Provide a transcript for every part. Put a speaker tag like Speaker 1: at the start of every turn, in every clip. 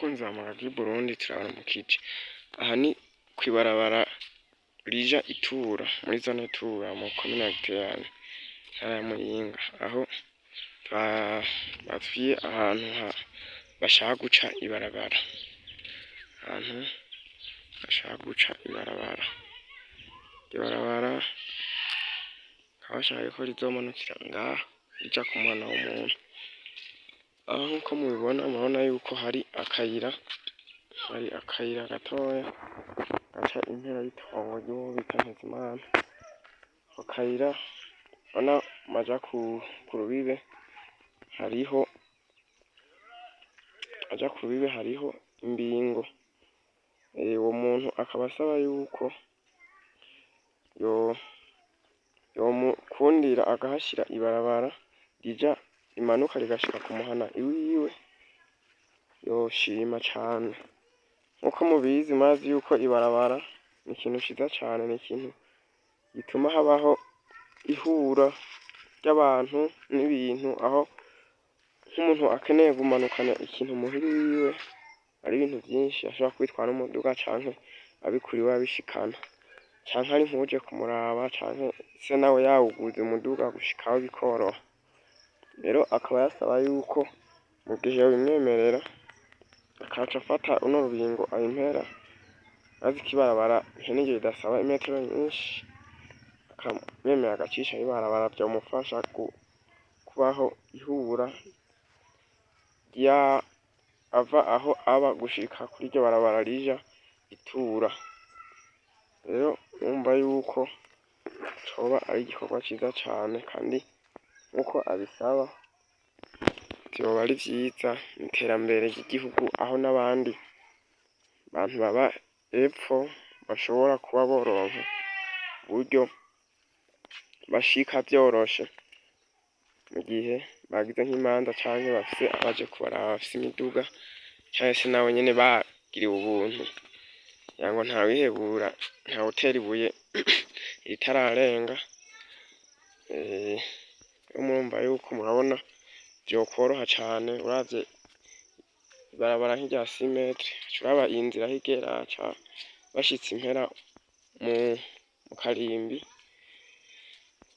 Speaker 1: Abakunzi ba Magaga y'Uburundi, turabaramukije. Aha ni kw'ibarabara rija Itura, muri zone Tura, mu komine ya Giteranyi, intara ya Muyinga, aho batwiye ahantu bashaka guca ibarabara, ahantu bashaka guca ibarabara. Iryo barabara bakaba bashaka yuko rizomanukira ngaha rija ku muhana w'umuntu. Aho nkuko mubibona, murabona yuko hari akayira, hari akayira gatoya gaca impera y'itongo ry'uwo bita Ntezimana. Ako kayira urabona maja ku rubibe, hariho aja ku rubibe hariho imbingo. Uwo muntu akaba asaba yuko yomukundira akahashira ibarabara rija rimanuka rigashika ku muhana iwiwe, yoshima cane. Nkuko mubizi, murazi yuko ibarabara ni ikintu ciza cane, ni ikintu gituma habaho ihura ry'abantu n'ibintu, aho nk'umuntu akeneye kumanukana ikintu muhira iwiwe, ari ibintu vyinshi, ashobora kubitwara n'umuduga canke abikura iwe abishikana, canke ari nk'uwuje kumuraba, canke se nawe yawuguze umuduga, gushikaho bikoroha. Rero akaba yasaba yuko mu gihe yobimwemerera, akaca afata runo rubingo ayimpera, azi ko ibarabara nkeneye ridasaba imetero nyinshi, akamwemerera agacishaho ibarabara, vyomufasha kubaho ihura ava aho aba gushika kuri iryo barabara rija Itura. Rero urumva yuko coba ari igikorwa ciza cane, kandi nkuko abisaba vyoba ari vyiza mw'iterambere ry'igihugu, aho n'abandi bantu baba epfo bashobora kuba boronka uburyo bashika vyoroshe, mu gihe bagize nk'imanza canke bafise abaje kubaraba bafise imiduga, canke se nabo nyene bagiriwe ubuntu. Ngira ngo ntawihebura, ntawutera ibuye iritararenga. Murumva yuko murabona vyokworoha cane uravye ibarabara nk'irya six mètres, uca uraba iyi nzira aho igera, baca bashitse impera mu karimbi,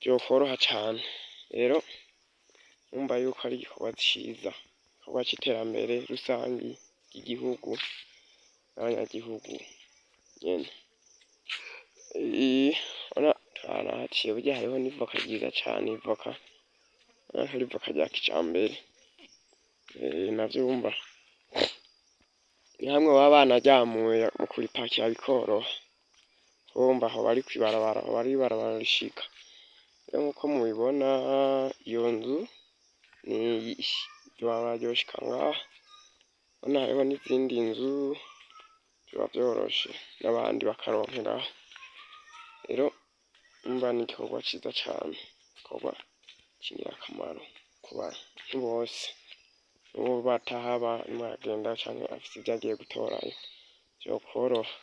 Speaker 1: vyokworoha cane. Rero urumva yuko ari igikorwa ciza, igikorwa c'iterambere rusangi ry'igihugu n'abanyagihugu nyene. Urabona twarahaciye, burya hariho n'ivoka ryiza cane, ivoka urabona ko ari ivoka rya kijambere. Navyo urumva ni hamwe baba banaryamuye mu kuripakira bikoroha, urumva aho bari kw'ibarabara, hoba ari ibarabara rishika. Rero nkuko mubibona, iyo nzu iryo barabara ryoshika ngaha, urabona hariho n'izindi nzu, vyoba vyoroshe n'abandi bakaronkeraho. Rero urumva ni igikorwa ciza cane, igikorwa c'ingirakamaro ku bantu bose, n'uwoba atahaba arimwo aragenda canke afise ivyo agiye gutorayo, vyokworoha.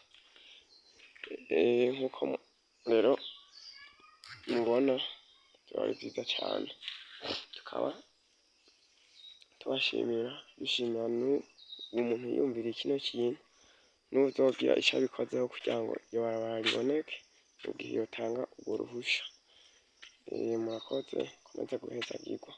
Speaker 1: Nkuko rero mubibona, vyoba ari vyiza cane, tukaba tubashimira, dushimira n'uwo muntu yiyumviriye kino kintu, n'uwuzogira ico abikozeho kugira ngo iryo barabara riboneke, mu gihe yotanga urwo ruhusha. Murakoze, mukomeze guhezagirwa.